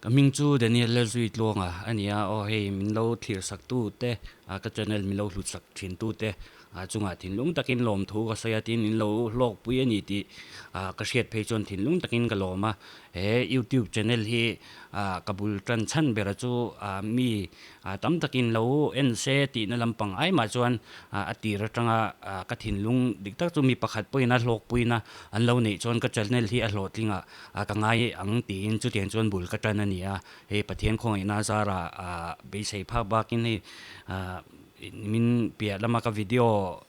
Ka hming chu Daniel Lalzui Tluanga a ni a, aw hei min lo thlir sak tu te, ka channel min lo hlut sak thin tu te chungah thinlung takin lawmthu ka sawi a, tin in lo hlawkpui a ni tih ka hriat phei chuan thinlung takin ka lawm a, he youtube channel hi ka bul tan chhan bera chu mi tam takin lo en se tihna lampang ai mah chuan a tir atanga ka thinlung dik tak chu mi pakhat pawhin a hlawkpuina an lo neih chuan ka channel hi a hlawhtling a. A ka ngai ang tiin chutiang chuan bul ka tan a ni a, hei Pathian khawngaihna zarah ah beisei phak bakin hei ah min piah lama ka video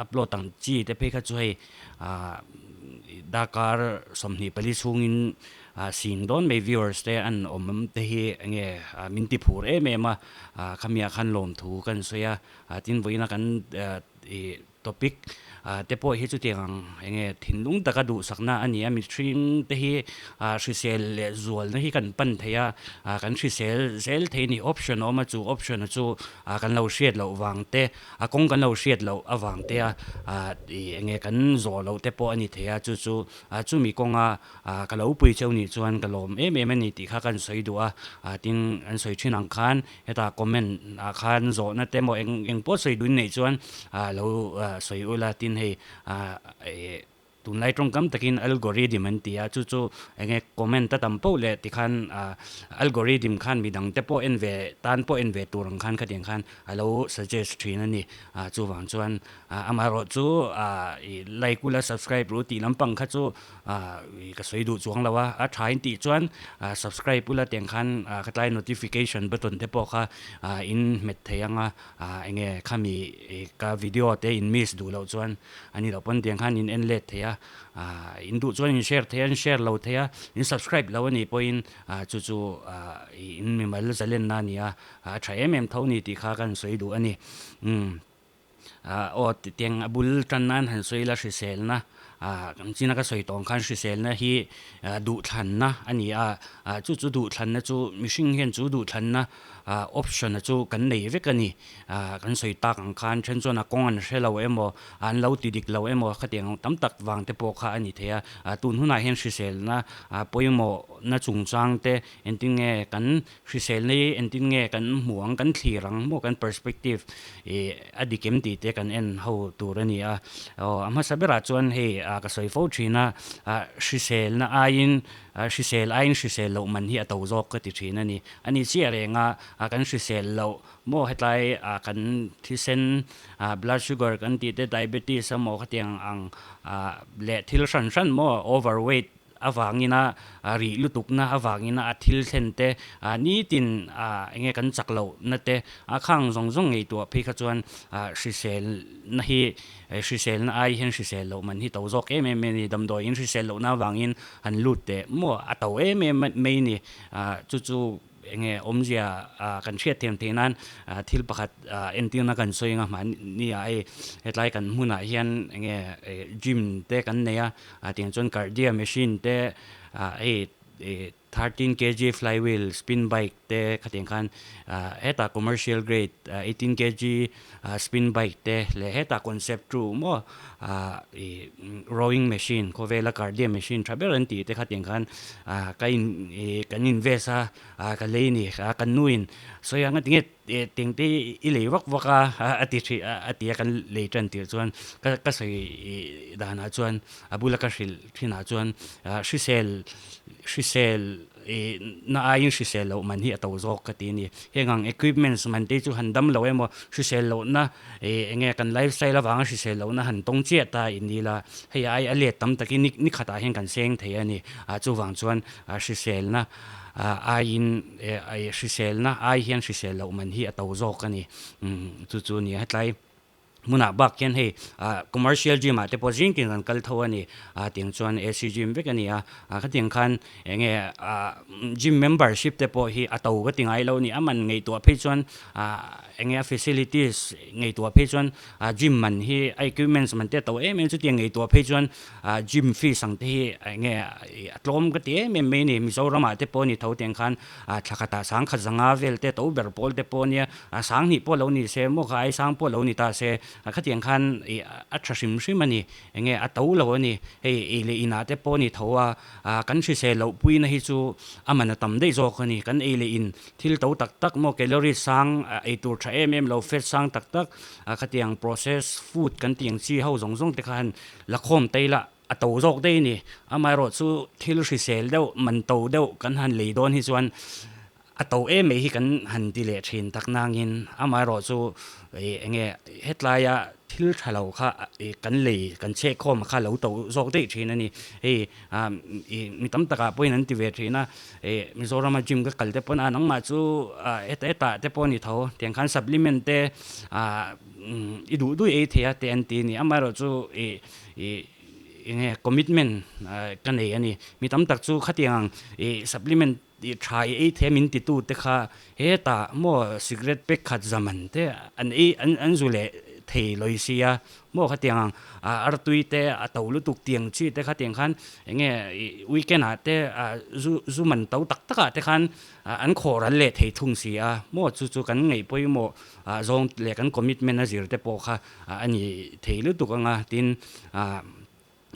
upload ang chi te phei kha chu hei ah darkar 24 chhungin ah sing dawn mai viewers te an awm te hi enge min ti phur em em a, ah khamiah khan lawmthu kan sawi a, ah tin vawiina kan ih Topic te pawh hi chutiang ang enge thinlung taka duhsakna a ni a, mihring te hi hrisel leh zualna hi kan pan thei a, kan hrisel zel thei a ni. Option a awm a, chu option a chu kan lo hriat loh vang te, a kawng kan lo hriat loh avang te a enge kan zawh loh te pawh a ni thei a, chu chu chumi kawnga ka lo pui cheu nih chuan ka lawm em em a ni tih kha kan sawi duh a, tin an sawi thin ang khan Heta comment ah khan zawhna te emaw eng eng pawh sawi duin neih chuan ah lo sawi ula tin hei ah ih tunlai tawngkam takin algorithm an ti a chu chu enge comment a tam poh leh tikhan ah algorithm khan midang te pawh en ve tan pawh en ve tur ang khan khatiang khan a lo suggest thin a ni ah chuvang chuan ah amaherawhchu ah ih like ula subscribe ru tih lampang kha chu Ah ka sawi duh chuang lo a, a tha in tih chuan ah subscribe ula tiang khan ah ka tlai notification button te pawh kha ah in hmet thei ang a, ah enge khami ka video te in miss duh loh chuan a ni loh pawn tiang khan in en let thei a, ah in duh chuan in share thei a, in share lo thei a, in subscribe lo a nih pawhin ah chu chu ah in mimal zalenna a ni a, a tha em em tho ni tih kha kan sawi duh a ni. Umm. Aw tiang a bul tan nan han sawi ila hriselna ah kan china ka sawi tawng khan hriselna hi duhthlanna a ni a, chu chu duhthlanna chu mihring hian chu duhthlanna option a chu kan nei vek a ni, kan sawi tak ang khan then chuan a kawng an hre lo emaw an lo ti dik lo emaw khatiang tam tak vang te pawh kha a ni thei a, tun hunah hian hriselna pawimawhna chungchang te engtin nge kan Hriselna hi engtin nge kan hmuh ang, kan thlir ang maw, kan perspective ih a dik em tih te kan en ho tur a ni a. Aw a hmasa berah chuan hei ka sawi fo thin a, hriselna aiin hrisel aiin hrisel loh man hi a to zawk ka ti thin a ni. A ni chiah reng a, kan hrisel loh maw hetlai kan thisen blood sugar kan tih te diabetes emaw khatiang ang leh thil hran hran maw overweight avangina rih lutukna avangina a thil thlen te nitin enge kan chak lohna te a khang zawng zawng ngaihtuah phei kha chuan hriselna hi hriselna ai hian hrisel loh man hi to zawk em em mai a ni damdawiin hrisel lohna avangin han lut teh maw a to em em mai a ni chu chu Enge awmzia kan hriat thiam theih nan thil pakhat entirna kan sawi anga mahni ah hei hetlai kan hmunah hian enge gym te kan nei a tiang chuan cardio machine te hei 13 kg flywheel spin bike te khatiang khan hetah commercial grade 18 kg spin bike te leh hetah concept two maw ih rowing machine khawvela cardio machine tha ber an tih te kha tiang khan ka in ih kan invest a ka lei a ni kan nu in sawi ang a tinge tiang te i lei vak vak a a ti thin a ti a kan lei tan tirh chuan ka ka sawi danah chuan a bula ka hrilh thinah chuan hrisel hrisel Ih na aiin hrisel loh man hi a to zawk ka ti a ni. Heng ang equipments man te chu han dam lo emaw hrisel lohna ih enge kan lifestyle avanga hrisel lohna han tawng chiah ta in ni la, hei ai a let tam takin ni ni khatah hian kan seng thei a ni. Ah chuvang chuan hriselna aiin hriselna ai hian hrisel loh man hi a to zawk a ni. Umm chu chu a ni a hetlai. Hmunah bak hian hei ah commercial gym ah te pawh zing tin kan kal tho a ni ah tiang chuan AC gym vek a ni a ah khatiang khan eng nge ah gym membership te pawh hi a to ka ti ngai lo a ni a man ngaihtuah phei chuan ah eng nge a facilities ngaihtuah phei chuan ah gym man hi a equipments man te a to em em chutiang ngaihtuah phei chuan ah gym fees ang te hi eng nge a tlawm ka ti em em mai a ni Mizoram ah te pawh a ni tho tiang khan ah thla khatah sangkhat zanga vel te to ber pawl te pawh a nia. A sang hnih pawh lo ni se maw kha ai sang pawh lo ni ta se. Khatiang khan ih a tha hrim hrim a ni. Enge a to lo a ni. Hei ei leh inah te pawh a ni tho a, kan hrisel loh puina hi chu a man a tam daih zawk a ni. Kan ei leh in thil to tak tak maw calorie sang ei tur tha em em lo fat sang tak tak khatiang process food kan tih ang chi ho zawng zawng te kha han la khawm tai la a to zawk daih a ni. Amaherawh chu thil hrisel deuh man to deuh kan han lei dawn hi chuan A to em mai hi kan han ti leh thin tak nangin amaherawhchu ih eng nge hetlaia thil tha lo kha ih kan lei kan chhehkhawm kha lo to zawk daih thin a ni. Hei ah ih mi tam takah pawhin an ti ve thin a, ih Mizorama gym ka kal te pawn a nangmah chu ah heta hetah te pawh a ni tho tiang khan supplement te ah i duh duh ei thei a te an ti a ni. Amaherawhchu ih ih eng nge commitment ka nei a ni. Mi tam tak chu khatiang ang ih supplement Tih tha i ei thei min titu te kha hetah maw cigarette pack khat zaman te an ei an an zu leh thei lawi sia maw khatiang ang artui te a to lutuk tiang chi te khatiang khan eng nge ih weekend ah te zu zu man to tak tak ah te khan an khawh ral leh thei thung si a maw chu chu kan ngaih pawimawh zawng leh kan commitment a zir te pawh kha a ni thei lutuk anga tin ah.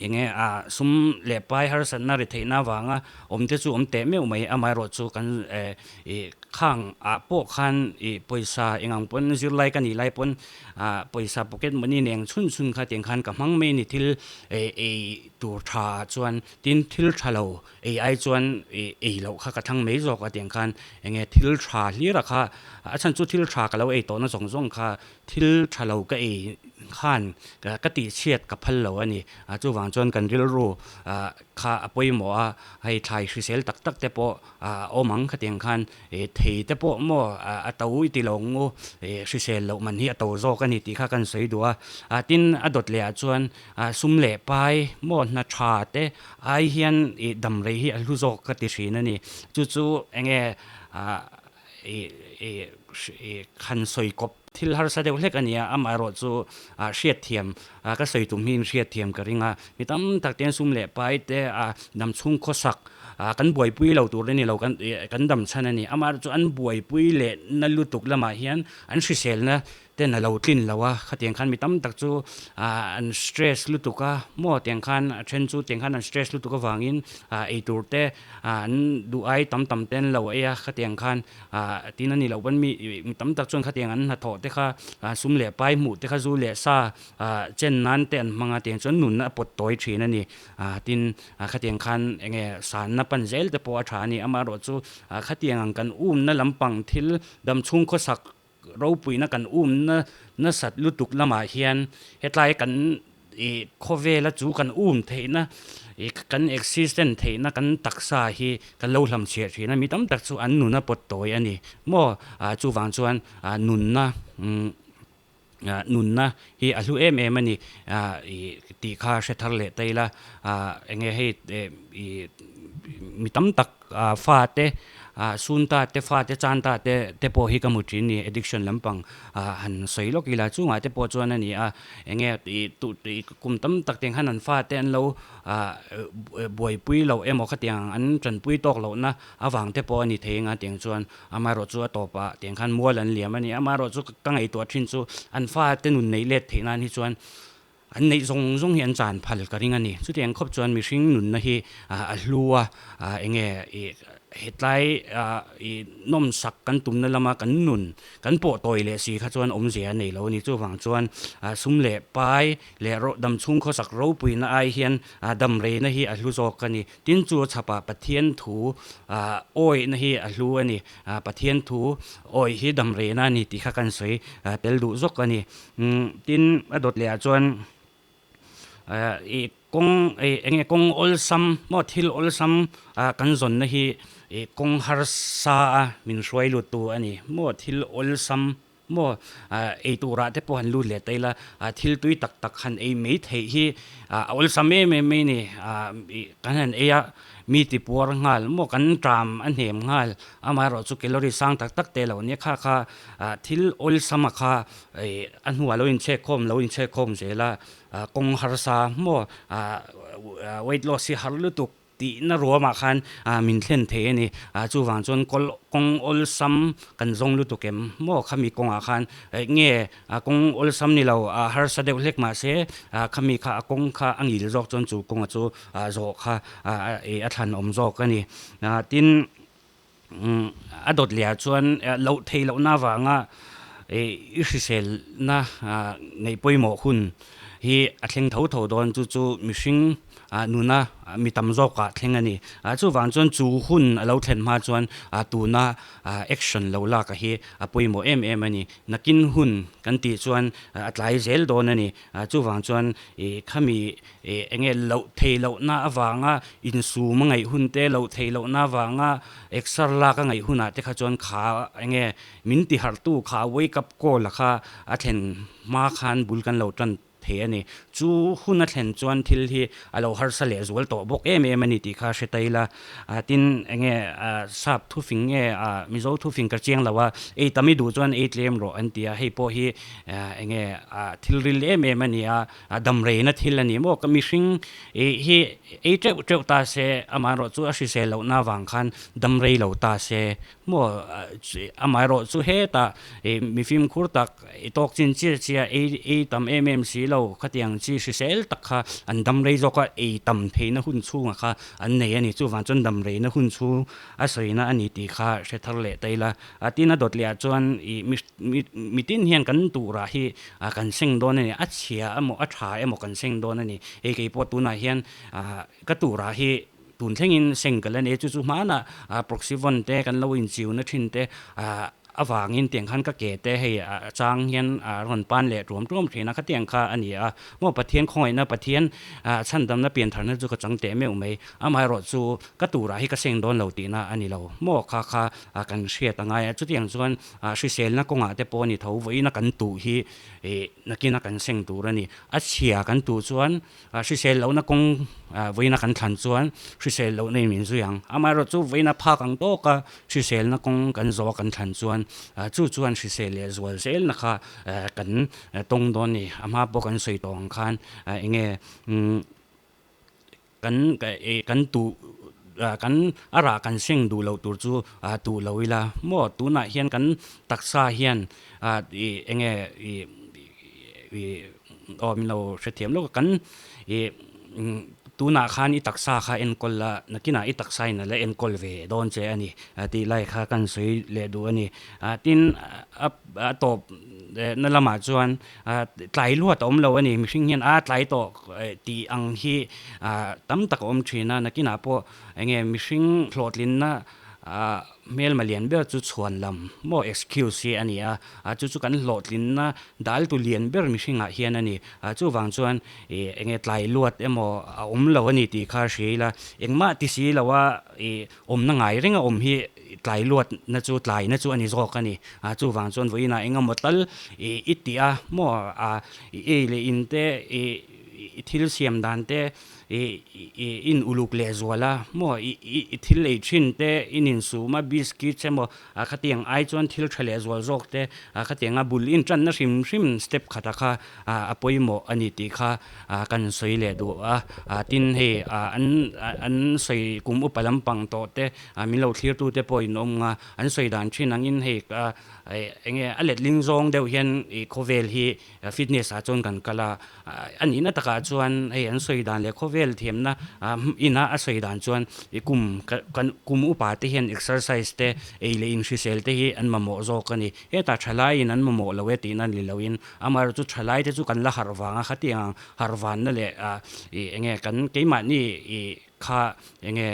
Enge a sum leh pai harsatna ri theihna avanga awm te chu awm teh meuh mai, amaherawh chu kan ih khang ah pawh khan ih pawisa engang pawn zirlai ka nih lai pawn ah pawisa pocket money nen chhun chhun kha tiang khan ka hmang mai a ni thil ei tur tha ah chuan tin thil tha lo ei ai chuan ih ei loh kha ka thlang mai zawk a tiang khan enge thil tha hlir a kha a chhan chu thil tha ka lo ei tawhna zawng zawng kha Thil tha lo ka ei khan ka tihchhiat ka phal lo a ni. Chuvang chuan kan rilru kha a pawimawh a, hei thlai hrisel tak tak te pawh a awm ang khatiang khan thei te pawh maw a to i ti lo ang u, hrisel loh man hi a to zawk a ni tih kha kan sawi duh a. Tin, a dawt leh ah chuan sum leh pai maw hna tha te ai hian dam rei hi a hlu zawk ka ti thin a ni. Chu chu eng nge ih han sawi kawp thil harsa deuh hlek a ni a, amaherawh chu hriatthiam ka sawi tum hi hriatthiam ka ring a, mi tam tak te sum leh pai te dam chhung khawsak kan buaipui lo tur a ni lo kan kan dam chhan a ni, amaherawh chu an buaipui leh na lutuk lamah hian an hriselna ten a lo tlin lo a, khatiang khan mi tam tak chu an stress lutuk a maw tiang khan a then chu tiang khan an stress lutuk avangin eitur te an duh ai tam tam te an lo ei a, khatiang khan tin a ni loh pawn mi mi tam tak chuan khatiang an hnathawh te kha sum leh pai hmuh te kha zu leh sa chen nan te an hmang a tiang chuan nun a pawt tawi thin a ni, tin khatiang khan eng nge sanna pan zel te pawh a tha a ni, amaherawhchu khatiang ang kan umna lampang thil damchhung khawsak Ropuina kan umna nasat lutuk lamah hian hetlai kan ih khawvela chu kan um theihna ih kan existent theihna kan taksa hi kan lo hlamchhiah thin a, mi tam tak chu an nuna pawt tawi a ni maw? Ah chuvang chuan ah nunna umm ah nunna hi a hlu em em a ni ah ih tih kha hre thar leh ta ila ah eng nge hei ih mi tam tak ah fate Ah sun ta te fa te chan ta te te pawh hi ka hmu thin ni addiction lampang ah han sawi lawk ila chungah te pawh chuan a ni a eng nge ih tu ih kum tam tak tiang khan an fa te an lo ah buaipui loh emaw khatiang an tanpui tawk lohna avang te pawh a ni thei anga tiang chuan amaherawh chu a tawpah tiang khan mual an liam a ni amaherawh chu ka ngaihtuah thin chu an fa te nun neih let theih nan hi chuan An neih zawng zawng hi an chan phal ka ring a ni. Chutiang khawp chuan mihring nunna hi a hlu a, eng nge ih hetlai ih nawmsak kan tumna lama kan nun kan pawh tawi leh si kha chuan awmzia a nei lo a ni. Chuvang chuan sum leh pai leh dam chhung khawsak ropuina ai hian dam reina hi a hlu zawk a ni. Tin chu a chhapah Pathian thu awihna hi a hlu a ni. Pathian thu awih hi dam reina a ni tih kha kan sawi tel duh zawk a ni. Tin, a dawt leh ah chuan ih kawng ih eng nge kawng awlsam maw thil awlsam kan zawnna hi ih kawng harsa a min hruai lut tu a ni maw thil awlsam maw ei turah te pawh han lut leh ta ila thil tui tak tak han ei mai theih hi a awlsam em em mai a ni ih kan han ei a. Mi ti puar nghal maw kan ṭam a hnem nghal amaherawh chu calorie sang tak tak te lo nia kha kha thil awlsam a kha ih a hnuah lo inchhek khawm lo inchhek khawm zel a kawng harsa maw weight loss hi har lutuk tihna ruamah khan min thlen thei a ni. Chuvang chuan kawl kawng awlsam kan zawng lutuk em maw khami kawngah khan nge kawng awlsam ni lo harsa deuh hlek mahse khami kha a kawng kha a ngil zawk chuan chu kawnga chu zawh kha a thlan awm zawk a ni. Tin. A dawt leh ah chuan loh theih lohna avanga i hriselna ngaih pawimawh hun hi a thleng tho tho dawn chu chu mihring nuna mi tam zawkah thleng a ni. Chuvang chuan chu hun a lo thlen hma chuan tuna action lo lak a hi a pawimawh em em a ni. Nakin hun kan tih chuan a tlai zel dawn a ni. Chuvang chuan khami Ih enge loh theih lohna avanga insum a ngaih hun te, loh theih lohna avanga exer lak a ngaih hunah te kha chuan kha enge min ti harhtu kha wake up call a kha a thlen hma khan bul kan lo tan thei a ni. Chu hun a thlen chuan thil hi a lo harsa leh zual tawh bawk em em a ni tih kha hre ta ila. Tin enge sap thufing nge Mizo thufing ka chiang lo a, ei tam i duh chuan ei tlem rawh an ti a, hei pawh hi enge thil ril em em a ni a. A dam reina thil a ni maw? Ka mihring hi ei teuh teuh ta se, amaherawhchu a hrisel lohna avang khan dam rei lo ta se maw? Amaherawhchu hetah mi fimkhur tak i tawk chin chiah chiah ei ei tam em em si lo khatiang chi hrisel tak kha an dam rei zawk a, ei tam theihna hun chhungah kha an nei a ni. Chuvang chuan dam reina hun chhung a sawina a ni tih kha hre thar leh ta ila. Tin a dawt leh ah chuan ih mitin hian kan turah hi kan seng dawn a ni, a chhia emaw a tha emaw kan seng dawn a ni. Hei kei pawh tunah hian ka turah hi tun thlengin seng ka la nei a, chu chu hmanah proxyvon te kan lo inchiuna thin te avangin tiang khan ka ke te hei a chang hian a rawn pan leh tuam tuam thin a, khatiang kha a ni a. Maw Pathian khawngaihna Pathian chhandamna piantharna chu ka chang teh meuh mai, amaherawhchu ka turah hi ka seng dawn lo tihna a ni lo maw kha kha kan hriat a ngai a, chutiang chuan hriselna kawngah te pawh a ni tho, vawiina kan tuh hi nakina kan seng tur a ni. A chhia kan tuh chuan hrisel lohna kawng vawiina kan thlan chuan hrisel lohna in min zui ang. Amaherawhchu vawiina phak ang tawka hriselna kawng kan zawh a kan thlan chuan chu chuan hrisel leh zual zelna kha kan tawng dawn a ni. A hma pawh kan sawi tawh ang khan eng nge Kan kan tuh kan a rah kan seng duh loh tur chu tuh lo ila maw tunah hian kan taksa hian ih eng nge ih ih aw min lo hrethiam lawk a kan ih tunah khan i taksa kha enkawl la nakinah i taksa in a la enkawl ve dawn che a ni tih lai kha kan sawi leh duh a ni tin a tawp na lamah chuan Tlai luat a awm lo a ni, mihring hian a tlai tawh tih ang hi tam tak a awm thin a, nakinah pawh enge mihring hlawhtlinna hmelma lian ber chu chhuan lam maw excuse hi a ni a, chu chu kan hlawhtlinna daltu lian ber mihringah hian a ni, chuvang chuan enge tlai luat emaw a awm lo a ni tih kha hria ila, engmah ti si lo a Awmna ngai renga awm hi tlai luatna chu tlaina chu a ni zawk a ni. Chuvang chuan vawiinah eng emaw tal i tih a maw i ei leh in te i thil siam dan te i in uluk leh zual a maw i thil ei thin te i ninsum a biscuits emaw khatiang ai chuan thil tha leh zual zawk te khatianga bul intanna hrim hrim step khatah kha a pawimawh a ni tih kha kan sawi leh duh a, tin hei an an sawi kum upa lampang tawh te min lo thlir tu te pawh in awm nga an sawi dan thin angin hei eng nge a letling zawng deuh hian ih khawvel hi fitness ah chuan kan kal a, a nihna takah chuan hei an sawi dan leh khawvel thiamna ina a sawi dan chuan ih kum kan kum upa te hian exercise te ei leh inhrisel te hi an mamawh zawk a ni. Hetah thalaiin an mamawh lo e tihna ni loin amaherawhchu thalaite chu kan la harh vang a, khatiang ang harh vanna leh ih eng nge kan keimahni ih kha eng nge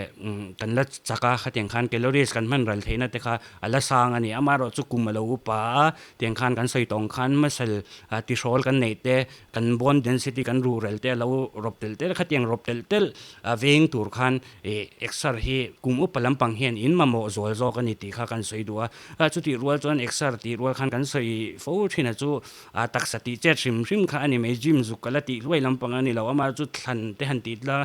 kan la chak a, khatiang khan calories kan hman ral theihna te kha a la sang a ni. Amaherawhchu kum a lo upa a, tiang khan kan sawi tawng khan muscle tihrawl kan neih te, kan bone density kan ruhrel te a lo rawp telh telh a, khatiang rawp telh telh veng tur khan ih exer hi kum upa lampang hian in mamawh zual zawk a ni tih kha kan sawi duh a. Chutih rual chuan exer tih rual khan kan sawi fo thin a chu taksa tih chet hrim hrim kha a ni mai, gym zuk ka la tih hluai lampang a ni lo, amaherawh chu thlan te han tih tla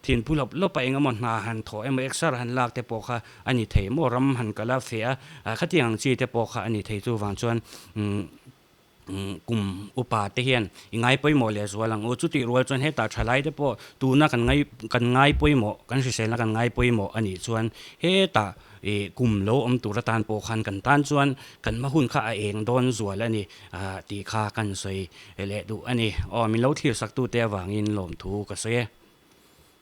thin phu lawp lawp a eng emaw hna han thawh emaw exer han lak te pawh kha a ni thei maw, ram han kal a feh a, khatiang ang chi te pawh kha a ni thei chuvang chuan. Kum upa te hian i ngai pawimawh leh zual ang u. Chutih rual chuan hetah thalai te pawh tuna kan ngai kan ngai pawimawh kan hriselna kan ngai pawimawh a nih chuan hetah ih kum lo awm tur atan pawh khan kan tan chuan kan hma hun kha a eng dawn zual a ni tih kha kan sawi leh duh a ni. Aw min lo thlir sak tute avangin lawmthu ka sawi e.